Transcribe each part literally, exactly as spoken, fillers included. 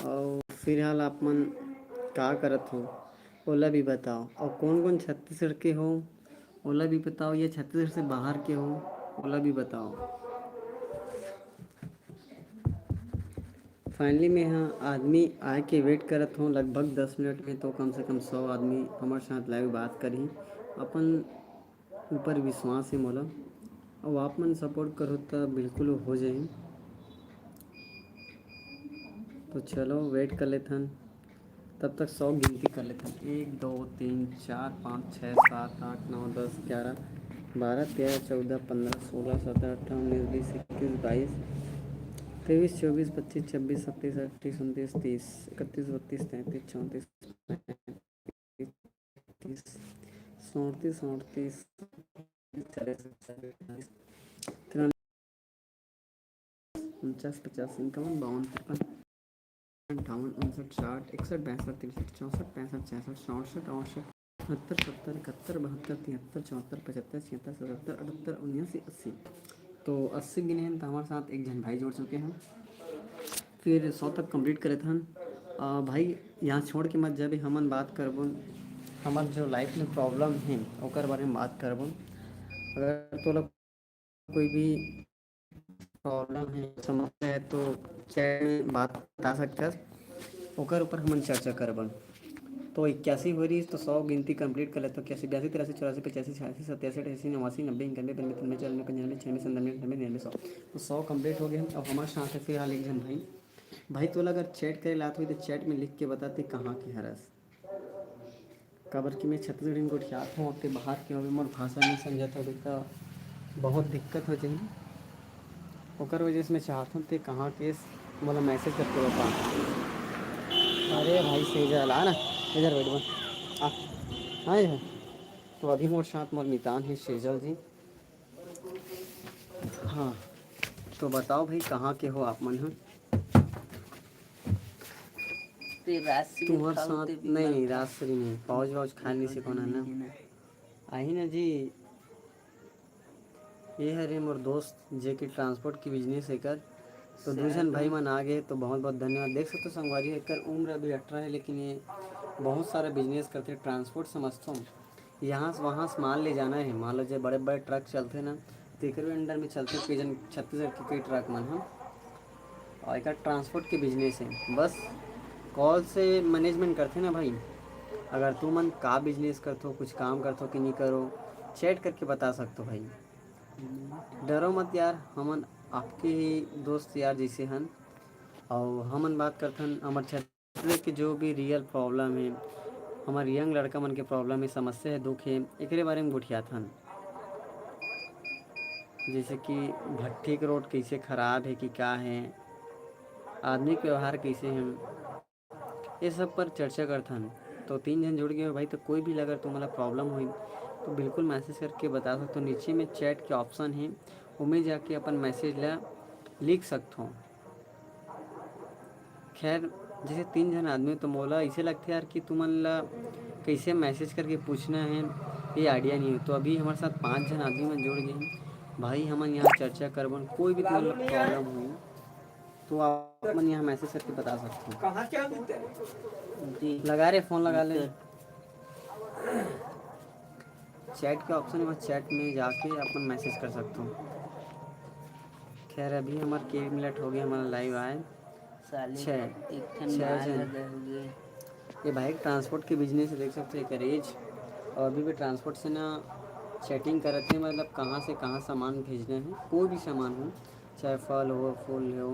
अउ फिलहाल आप मन का करत हो, ओला भी बताओ। अउ कौन-कौन छत्तीसगढ़ के हो, ओला भी बताओ, या छत्तीसगढ़ से बाहर के हो, ओला भी बताओ। Finally, मैं ह आदमी आए के wait करत हों लगभग दस मिनट में, तो कम से कम सौ आदमी हमर साथ live बात करही। अपन ऊपर विश्वास हे मोला, अउ आप मन support करहू त बिल्कुल हो जाही। तो चलो, wait कर लेथन, तब तक सौ गिनती कर लेथन। एक, दो, तीन, चार, पाँच, छः, सात, आठ, नौ, दस, ग्यारह, बारह, तेरह, चौदह, पन्द्रह, सोलह, सत्रह, अठारह, उन्नीस, बीस, इक्कीस, बाईस, तेईस, चौबीस, पच्चीस, छब्बीस, सत्ताईस, अट्ठाईस, उनतीस, तीस, इकतीस, बत्तीस, तैंतीस, चौंतीस, पैंतीस, चौंतीस, अड़तीस, उनतीस, चालीस, इकतालीस, तिरालीस, उनचास, पचास, इक्यावन, बावन, तिरपन, अंठावन, उनसठ, साठ, इकसठ, बासठ, तिरसठ, चौसठ, पैंसठ, छियासठ, सड़सठ, अड़सठ, उनहत्तर, सत्तर, इकहत्तर, बहत्तर, तिहत्तर, चौहत्तर, पचहत्तर, छिहत्तर, सतहत्तर, अठहत्तर, उन्यासी, अस्सी। तो अस्सी गिने हन, तो हमारे साथ एक झन भाई जुड़ चुके हैं। फिर सौ तक complete करे थन। अ, भाई, यहाँ छोड़ के मत जाबे, हमन बात करबो, हमर जो life में problem है, ओकर बारे में बात करबो। अगर तोला कोई भी problem है, समस्या है, तो chat में बात बता सकथस, ओकर ऊपर हमन चर्चा करबन। तो इक्यासी हो रही, तो सौ गिनती complete कर लेते। इक्यासी, बयासी, तिरासी, चौरासी, पचासी, छियासी, सत्तासी, अठासी, नवासी, नब्बे, इक्यानवे, बानवे, तिरानवे, चौरानवे, पंचानवे, छियानवे, संतानवे, अठानवे, निन्यानवे, सौ। तो सौ complete हो गए हैं। अब हमारे साथ है फिलहाल एक झन भाई। भाई, तोला अगर chat करे लात होई, तो chat में लिख के बता, ते कहाँ के हरस। काबर कि मैं छत्तीसगढ़ी में गोठियात हूँ, ते बाहर के होबे, मोर भाषा नहीं समझत होबे, तो बहुत दिक्कत हो जाही। ओकर वजह से मैं चाहत हूँ, ते कहाँ के, मोला message करके बता। अरे भाई सेजल, आ ना, इधर बैठ बा। आ, हाँ, ये है। तो अभी मोर साथ मोर मितान है सेजल जी। हाँ, तो बताओ भाई, कहाँ के हो आप मन ह? ते राजश्री तुहर खाओ, साथ ते भी नहीं, मत खाओ। राजश्री नहीं, पाउच वाउच खाए नहीं से कोना ना। नहीं, नहीं। आही ना जी, ये हरे मोर दोस्त, जे कि transport के business है कर, तो दू झन भाई मन आ गए, तो बहुत बहुत धन्यवाद। देख सकते हो संगवारी, एकर उम्र अभी अठारह है, लेकिन ये बहुत सारा business करथे, transport समझथो, यहाँ से वहाँ से माल ले जाना है। मान लो, जे बड़े बड़े truck चलथे ना, तेकर भी under में चलथे कई झन छत्तीसगढ़ के कई truck मन ह। और एकर transport के business है, बस call से management करथे ना भाई। अगर तुमन का business करथो, कुछ काम करथो कि नहीं करो, chat करके बता सकथो भाई। डरो मत यार, हमन आपके ही दोस्त यार जैसे हन। और हमन बात करथन हमर छत्तीसगढ़ के जो भी real problem है, हमर young लड़का मन के problem है, समस्या है, दुख है, एकरे बारे में गोठियाथन। जैसे कि भट्ठी के road कैसे खराब है कि का है, आदमी के व्यवहार कैसे है, ये सब पर चर्चा करथन। तो तीन झन जुड़ गए हो भाई, तो कोई भी अगर तुम्हारा problem होई, तो बिल्कुल message करके बता सकते हो। नीचे में chat के option है, ओमे जाके अपन message ला लिख सकते हो। खैर, जैसे तीन झन आदमी, तो मोला ऐसे लगथे यार कि तुमन ला कैसे message करके पूछना है, ये idea नहीं है। तो अभी हमारे साथ पाँच झन आदमी मन जुड़ गए हैं। भाई, हमन यहाँ चर्चा करबन, कोई भी तुमन ला problem होई, तो आप मन यहाँ message करके बता सकते हो। कहाँ क्या मिलता है? जी। लगा रे, phone लगा ले। Chat के option है, वहाँ chat में जाके अपन message कर सकते हो। खैर, अभी हमार के मिनट हो गया, हमारा live आए। साले छः, एक ठन छः मार झन। लगा हुए। ये भाई transport के business है, देख सकते हो, एक age। और अभी भी transport से ना chatting करते हैं, मतलब कहाँ से कहाँ सामान भेजना है, कोई भी सामान हो, चाहे फल हो, फूल हो, अ,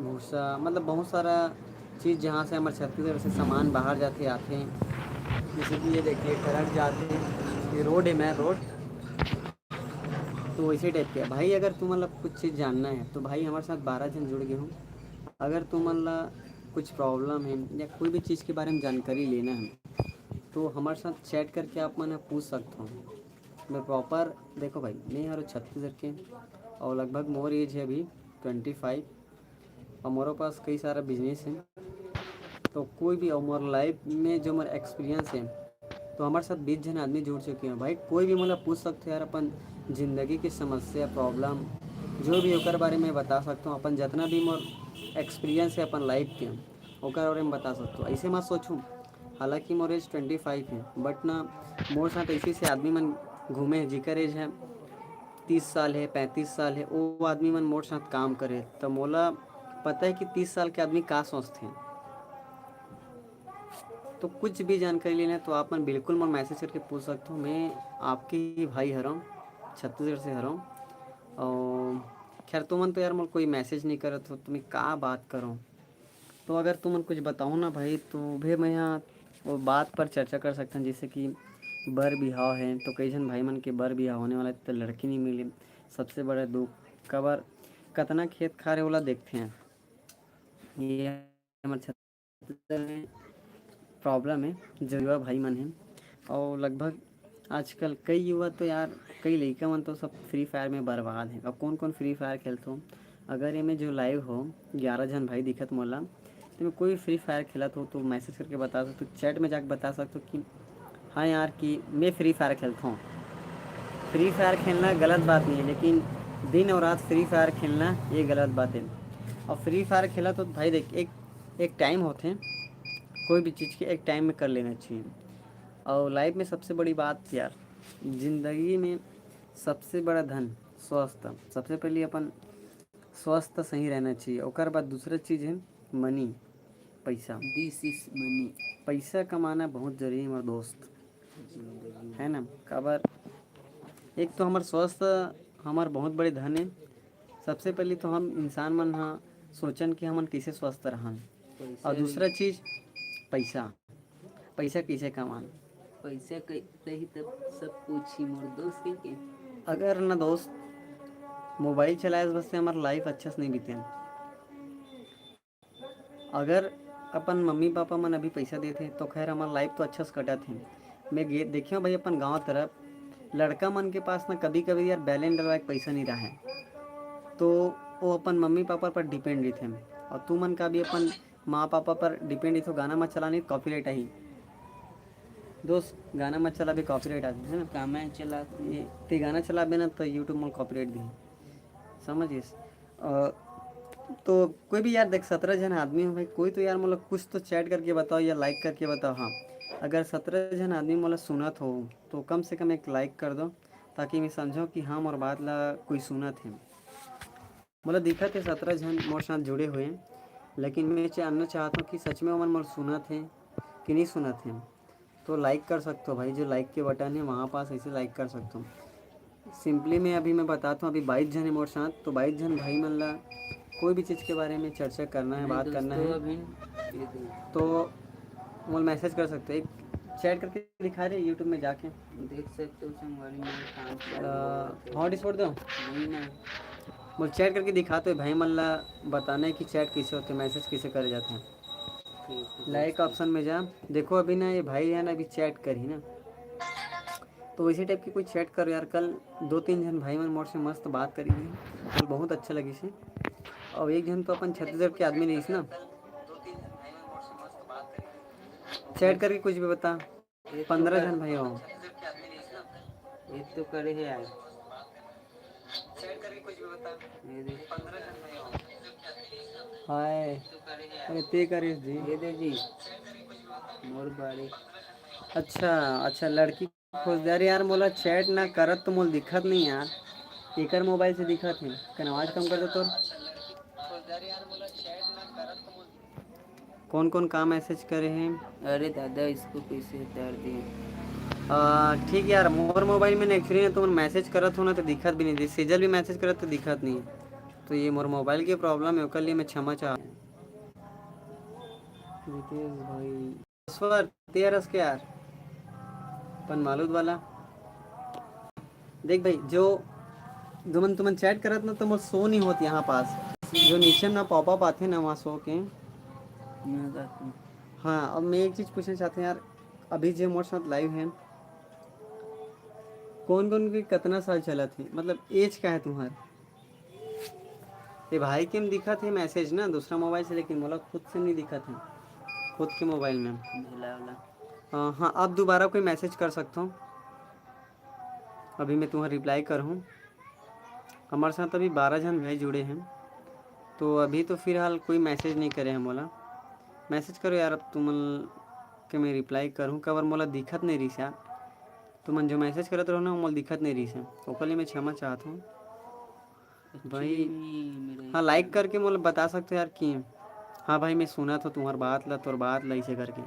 भूसा, मतलब बहुत सारा चीज़ जहाँ से हमारे छत्तीसगढ़ से सामान बाहर जाते आते हैं। जैसे कि ये देखिए, ट्रक जाते हैं, ये road है, main road। तो वैसे type के भाई, अगर तुम मतलब कुछ चीज़ जानना है तो भाई, हमारे साथ बारह जन जुड़ गए हो। अगर तुम मतलब कुछ problem है या कोई भी चीज़ के बारे में जानकारी लेना है, तो हमारे साथ chat करके आप मन पूछ सकते हो। मैं proper, देखो भाई, मैं हरो छत्तीसगढ़ के, और लगभग मोर age है अभी twenty five, और मोरो पास कई सारा business है। तो कोई भी, और मोर life में जो मोर experience है, तो हमारे साथ बीस जन आदमी जुड़ चुके हैं भाई। कोई भी मतलब पूछ सकते हो यार, अपन जिंदगी की समस्या, problem, जो भी ओकर बारे में बता सकता हूँ। अपन जितना भी मोर एक्सपीरियंस हे अपन लाइफ के, ओकर बारे में बता सकथो। ऐसे मत सोचूँ, हालांकि मोर एज ट्वेंटी फाइव हे, बट ना, मोर साथ ऐसे ऐसे आदमी मन घूमे हे जिकर एज हे तीस साल हे, पैंतीस साल हे, वो आदमी मन मोर साथ काम करे, तो मोला पता है कि तीस साल के आदमी का सोचते हैं। तो कुछ भी जानकारी लेना है तो आप मन बिल्कुल मोर मैसेज करके पूछ सकते हो। मैं आपके ही भाई हरम, छत्तीसगढ़ से हरम। और खैर, तुमन तो यार मोर कोई मैसेज नहीं करत हो, तुम्हें का बात करो। तो अगर तुमन कुछ बताओ ना भाई, तो भी मैं यहाँ वो बात पर चर्चा कर सकते हैं, जैसे कि बर बिहाव है, तो कई झन भाई मन के बर बिहाव होने वाला है, तो लड़की नहीं मिले। सबसे बड़ा दुख, काबर कतना खेत खार है, ओला देखते हैं। ये हमर छत्तीसगढ़ में प्रॉब्लम है, जो युवा भाई मन हैं। और लगभग आजकल कई युवा तो यार, कई लइका मन तो सब फ्री फायर में बर्बाद हैं। अब कौन कौन फ्री फायर खेलथो, अगर एमे जो लाइव हो ग्यारह झन भाई दिखत मोला, तो मैं कोई फ्री फायर खेलत हो तो मैसेज करके बता सकते हो, चैट में जाके बता सकते हो कि हाँ यार, कि मैं फ्री फायर खेलता हूँ। फ्री फायर खेलना गलत बात नहीं है, लेकिन दिन और रात फ्री फायर खेलना, ये गलत बात है। और फ्री फायर खेला तो भाई देख, एक एक टाइम होते हैं, कोई भी चीज़ के एक टाइम में कर लेना चाहिए। और लाइफ में सबसे बड़ी बात यार, जिंदगी में सबसे बड़ा धन स्वस्थ। सबसे पहले अपन स्वस्थ सही रहना चाहिए, ओकर बाद दूसरा चीज़ है मनी, पैसा। This is money. पैसा कमाना बहुत जरूरी है, हमारे दोस्त, है ना? काबर एक तो हमार स्वस्थ हमार बहुत बड़े धन है। सबसे पहले तो हम इंसान मन हा सोचन कि हमन कैसे स्वस्थ रहन, और दूसरा चीज पैसा, पैसा कैसे कमान। पैसा कही तब सब कुछ ही मोर दोस्त के, के। अगर ना दोस्त, मोबाइल चलाए बस से हमार लाइफ अच्छा से नहीं बीते। अगर अपन मम्मी पापा मन अभी पैसा देथे तो खैर हमार लाइफ तो अच्छा से कटत हे। मैं गे देखे हूँ भाई अपन गाँव तरफ लड़का मन के पास ना कभी कभी यार बैलेंस डलवाए के पैसा नहीं रहे, तो वो अपन मम्मी पापा पर डिपेंड रहिथे। और तू मन का भी अपन माँ पापा पर डिपेंड रहिथे। गाना मत चला, नहीं कॉपीराइट आही। दोस्त, गाना मत चला, भी कॉपीराइट आथे, है ना? का मैं चला ये ते गाना चलाबे ना तो यूट्यूब में कॉपीराइट दी, समझिस? अ, तो कोई भी यार देख, सत्रह जन आदमी हो भाई, कोई तो यार मतलब कुछ तो चैट करके बताओ या लाइक करके बताओ। हाँ, अगर सत्रह जन आदमी मतलब सुनत हो तो कम से कम एक लाइक कर दो, ताकि मैं समझो कि हाँ मोर बात ला कोई सुनत है। मोला दिखत है सत्रह जन मोर साथ जुड़े हुए हैं, लेकिन मैं जानना चाहता हूँ कि सच में ओमन मोर सुनत है कि नहीं सुनत है। तो लाइक कर सकते हो भाई, जो लाइक के बटन है वहाँ पास ऐसे लाइक कर सकते हो। सिंपली मैं अभी मैं बताता हूँ, अभी बाईस जन है मोर साथ, तो बाईस जन भाई मन ला कोई भी चीज़ के बारे में चर्चा करना है, बात करना है, अभी तो मोला मैसेज कर सकते हो। एक चैट करके दिखा रहे यूट्यूब में जाके, देख सकते हो संगवारी, मेरे काम चालू हो रहा है। हॉटस्पॉट दो, नहीं ना। मोला चैट करके दिखाते हो भाई मन ला, बताना है कि चैट कैसे होते, मैसेज कैसे करे जाते हैं। ठीक है। लाइक ऑप्शन में जा, देखो अभी ना ये भाई है ना, अभी चैट कर ही ना, तो वैसे टाइप की कोई चैट करो यार। कल दो तीन जन भाई मन मोर से मस्त बात करी थी, कल बहुत अच्छा लगी से। और एक जन तो अपन छत्तीसगढ़ के आदमी रहीस ना, चैट करके कुछ भी बता। पंद्रह जन भाई हो। ये तो करे है यार। ये देख, हाय, अरे ते करिस जी। ये दे जी, मोर बारे। अच्छा अच्छा, लड़की खोज दे। अरे यार, मोला चैट ना करत तो मोला दिखत नहीं यार, एकर मोबाइल से दिखत है। कन आवाज कम कर दे तोर। कौन कौन का मैसेज करे हैं? अरे दादा, इसको कैसे उतार दिए? आ, ठीक यार, मोर मोबाइल में एक्चुअली ना तुमन मैसेज करत हो ना तो दिखत भी नहीं, सेजल भी मैसेज करत तो दिखत नहीं। तो ये मोर मोबाइल के प्रॉब्लम है, ओकर लिए मैं क्षमा चाह। रितेश भाई, पासवर्ड तेरह के यार, अपन मालूद वाला। देख भाई, जो तुमन तुमन चैट करत ना तो मोर शो नहीं होत यहाँ पास, जो नीचे में ना पॉपअप आथे ना वहाँ शो के। हाँ, अब मैं एक चीज़ पूछना चाहते हैं यार, अभी जे मोर साथ लाइव है, कौन कौन के कितना साल चलत है, मतलब एज का है तुम्हार? ये भाई के में दिखत है मैसेज ना दूसरा मोबाइल से, लेकिन मोला खुद से नहीं दिखत है, खुद के मोबाइल में। भला वाला। अ, हाँ, आप दोबारा कोई मैसेज कर सकते हो, अभी मैं तुम्हारा रिप्लाई कर हूँ। हमारे साथ अभी बारह जन भाई जुड़े हैं, तो अभी तो फिलहाल कोई मैसेज नहीं करे है मोला। मैसेज करो यार, अब तुमन के मैं रिप्लाई करूँ, काबर मोला दिखत नहीं रहिस यार। तुमन जो मैसेज करत रहो ना, मोला दिखत नहीं रहिस है, ओकर लिए मैं क्षमा चाहत हूँ भाई। हाँ, लाइक करके मोला बता सकते हो यार कि हाँ भाई, मैं सुनत हो तुम्हार बात ला, तोर बात ला, ऐसे करके।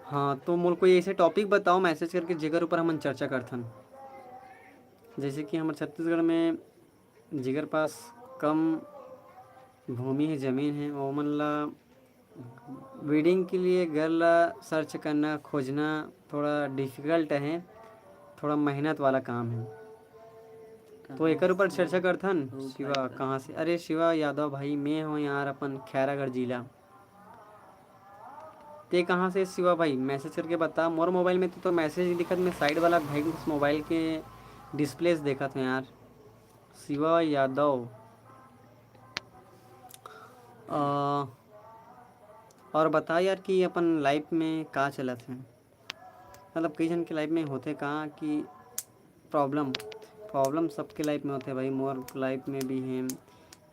हाँ, तो मोला कोई ऐसे टॉपिक बताओ मैसेज करके, जेकर ऊपर हमन चर्चा करथन। जैसे कि हमर छत्तीसगढ़ में जेकर पास कम भूमि है, जमीन है, ओमन ला वेडिंग के लिए घर ला सर्च करना, खोजना थोड़ा डिफिकल्ट है, थोड़ा मेहनत वाला काम है। तो एकर ऊपर चर्चा करथन। शिवा, कहाँ से? अरे शिवा यादव भाई, मैं हूँ यार अपन खैरागढ़ जिला। ते कहाँ से शिवा भाई? मैसेज करके बता। मोर मोबाइल में तो, तो मैसेज नहीं दिखत, मैं साइड वाला भाई के मोबाइल के डिस्प्ले से देखत हूँ यार। शिवा यादव। अ, और बता यार कि अपन लाइफ में का चलत है, मतलब कई जन के लाइफ में होथे का कि प्रॉब्लम, प्रॉब्लम सबके लाइफ में होथे भाई, मोर लाइफ में भी है।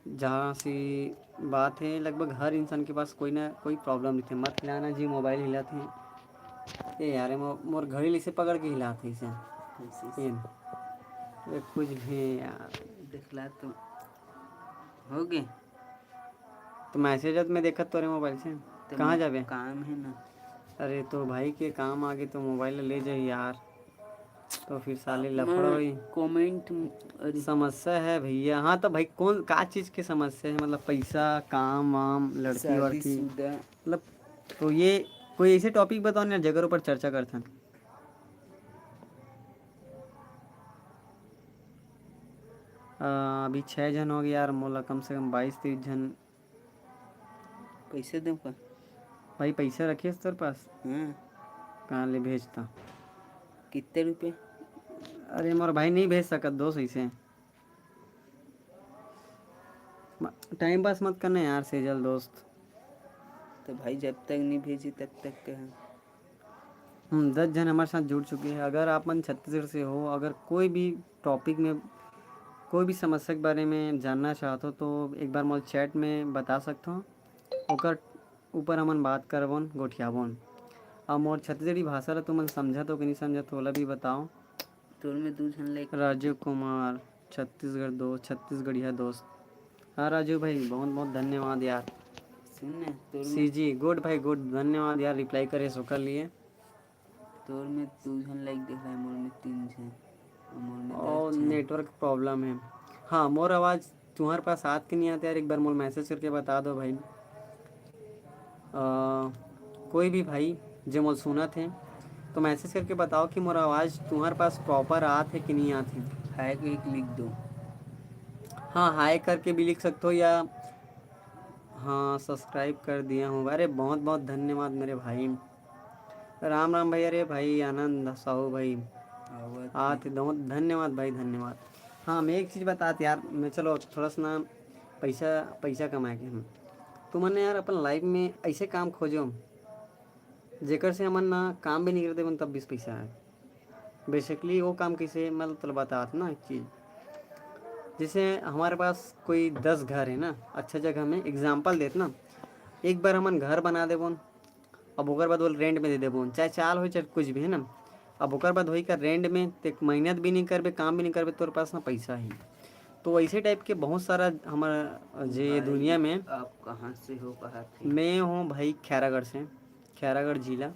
जहाँ से बात है, लगभग हर इंसान के पास कोई ना कोई प्रॉब्लम रहिथे। मत हिलाना जी, मोबाइल हिलात हे। ए यार, मो-, मोर घड़ी ल इसे पकड़ के हिलात हे इसे। ऐसे, ऐसे। ये, ये कुछ भी यार। देखला तो हो गए। तो मैसेज में देखत तोरे मोबाइल से। तो कहाँ जाबे? काम है ना। अरे तो भाई के काम आगे तो मोबाइल ले जाही यार, तो फिर साले लफड़ा होई। कमेंट, अरे। समस्या है भैया। हाँ तो भाई कौन का चीज़ की समस्या है? मतलब पैसा, काम वाम, लड़की वड़की, मतलब तो ये कोई ऐसे टॉपिक बताओ ना जेकर ऊपर चर्चा करथन। अ, अभी छः झन हो गए यार, मोला कम से कम बाईस तेईस झन। कैसे देव का? भाई पैसा रखे तोर पास? हाँ। कहाँ ले भेजता? कितने रुपये? अरे मोर भाई नहीं भेज सकत दोस्त ऐसे। टाइम पास मत करना यार सेजल दोस्त। तो भाई जब तक नहीं भेजी तब तक कहा। हम्म, दस झन हमारे साथ जुड़ चुके हैं। अगर आप मन छत्तीसगढ़ से हो, अगर कोई भी टॉपिक में, कोई भी समस्या के बारे में जानना चाहते हो तो एक बार मोर चैट में बता सकते हो, ओकर ऊपर हमन बात करबोन, गोठियाबोन। अब मोर छत्तीसगढ़ी भाषा ला तुमन समझत हो कि नहीं समझत हो, ओला भी बताओ। तोर में दू झन लाइक। राजू कुमार, छत्तीसगढ़ दो, छत्तीसगढ़िया दोस्त। हाँ राजू भाई, बहुत बहुत धन्यवाद यार। सुन ना, तोर में सीजी, गुड भाई गुड, धन्यवाद यार रिप्लाई करे ओकर लिए। तोर में दू झन लाइक देखाए, मोर में तीन झन, और मोर में दस और झन। नेटवर्क प्रॉब्लम है। हाँ, मोर आवाज़ तुम्हारे पास आत के नहीं आते यार, एक बार मोल मैसेज करके बता दो भाई। अ, कोई भी भाई जो मोल सुनत है तो मैसेज करके बताओ कि मोर आवाज़ तुम्हारे पास प्रॉपर आत है कि नहीं आत है। हाय करके लिख दो। हाँ, हाय करके भी लिख सकते हो या हाँ, सब्सक्राइब कर दिया हूँ। अरे बहुत बहुत धन्यवाद मेरे भाई। राम राम भाई। अरे भाई आनंद साहू भाई, आवत आत दो, धन्यवाद भाई, धन्यवाद। हाँ, मैं एक चीज़ बतात यार, मैं चलो थोड़ा सा ना पैसा, पैसा कमाए के हम, तुमन यार अपन लाइफ में ऐसे काम खोजो जेकर से हमन ना काम भी नहीं करते, मन तब भी पैसा आए। बेसिकली वो काम कैसे, मैं तोला बतात ना एक चीज़। जैसे हमारे पास कोई दस घर है ना, अच्छा जगह में, एग्जांपल देत ना, एक बार हमन घर बना देबोन, अब ओकर बाद ओला रेंट में दे देबोन, चाहे चाल हो चाहे कुछ भी, है ना। अब ओकर बाद होई का, रेंट में ते मेहनत भी नहीं करबे, काम भी नहीं करबे, तोर पास ना पैसा ही। तो ऐसे टाइप के बहुत सारा हमारा जे ये भाई, दुनिया में। आप कहाँ से हो, कहाँ थे? मैं हूँ भाई खैरागढ़ से, खैरागढ़ जिला,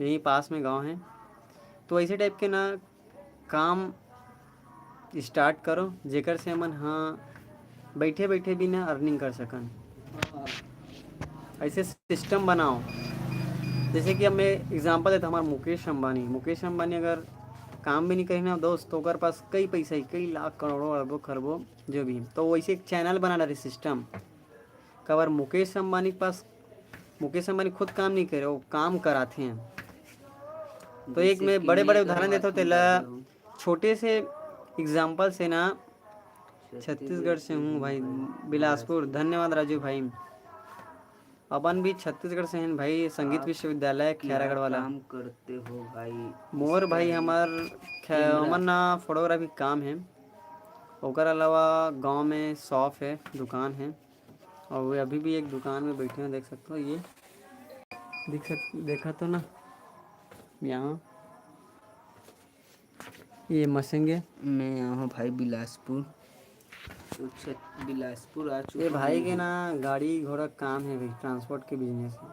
यहीं पास में गांव है। तो ऐसे टाइप के ना काम स्टार्ट करो जेकर से हमन हाँ बैठे बैठे भी ना अर्निंग कर सकन। ऐसे सिस्टम बनाओ, जैसे कि अब मैं एग्जांपल देता हूँ, हमारा मुकेश अंबानी, मुकेश अंबानी अगर काम भी नहीं करी ना दोस्त, तो ओकर पास कई पैसा ही, कई लाख, करोड़ों, अरबों, खरबों, जो भी। तो वैसे एक चैनल बना रहे सिस्टम। काबर मुकेश अंबानी के पास, मुकेश अंबानी खुद काम नहीं करे, वो काम कराते हैं। तो एक मैं बड़े बड़े उदाहरण देता हूँ तेला, छोटे से एग्जांपल से ना। छत्तीसगढ़ से हूँ भाई, बिलासपुर। धन्यवाद राजू भाई। अपन भी छत्तीसगढ़ से हैं भाई, संगीत विश्वविद्यालय खैरागढ़ वाला। काम करते हो भाई? मोर भाई हमार खे-, हमर ना फोटोग्राफी काम है। ओकर अलावा गांव में शॉप है, दुकान है, और वे अभी भी एक दुकान में बैठे हैं, देख सकते हो। ये दिख सक देखा तो ना यहाँ, ये मसेंगे। मैं आया हूँ भाई बिलासपुर। अच्छा, बिलासपुर आ चुका ये भाई हूँ। के ना गाड़ी घोड़ा काम है भाई, ट्रांसपोर्ट के बिजनेस है।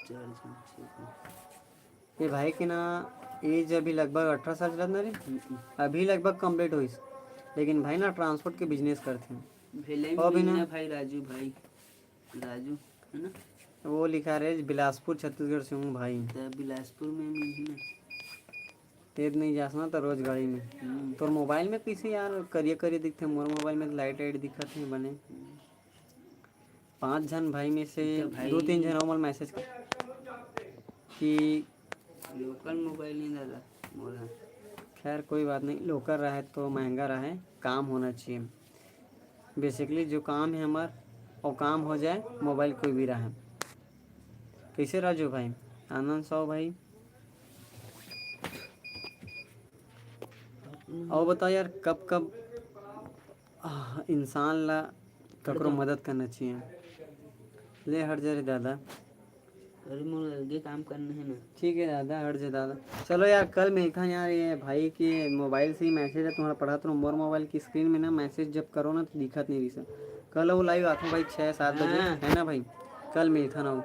चार जन, छह जन। ये भाई के ना एज अभी लगभग अठारह साल चलत ना रे, हम्म। अभी लगभग कंप्लीट होइस, लेकिन भाई ना ट्रांसपोर्ट के बिजनेस करथे। भेले और भी ना। मिलना भाई राजू भाई, राजू है ना? वो लिखा रहे बिलासपुर छत्तीसगढ़ से हूँ भाई। त बिलासपुर में मिलही ना। तेज नहीं जास ना तो रोज गाड़ी में। हम्म। तोर मोबाइल में कैसे यार करिया करिया दिखथे? मोर मोबाइल में तो लाइट वाइट दिखत है बने। हम्म। पांच झन भाई में से तो भाई दो तीन झन हमन मैसेज कर कि लोकल मोबाइल नहीं दादा मोला। खैर कोई बात नहीं, लोकल रहे तो महंगा रहे, काम होना चाहिए। बेसिकली जो काम है हमार, वो काम हो जाए, मोबाइल कोई भी रहे। कैसे राजू भाई, आनंद साहू भाई? और बताओ यार, कब कब आह, इंसान ला ककरो मदद करना चाहिए। ले हट जा रे दादा। अरे मोर अलगे काम करना है ना। ठीक है दादा, हट जा दादा। चलो यार, कल मिलथन यार। ये भाई के मोबाइल से ही मैसेज है तुम्हारा, पढ़ा तो मोर मोबाइल की स्क्रीन में ना मैसेज जब करो ना तो दिखत नहीं रही। कल वो लाइव आथों भाई छः सात बजे, हाँ। है ना भाई? कल मिलथन।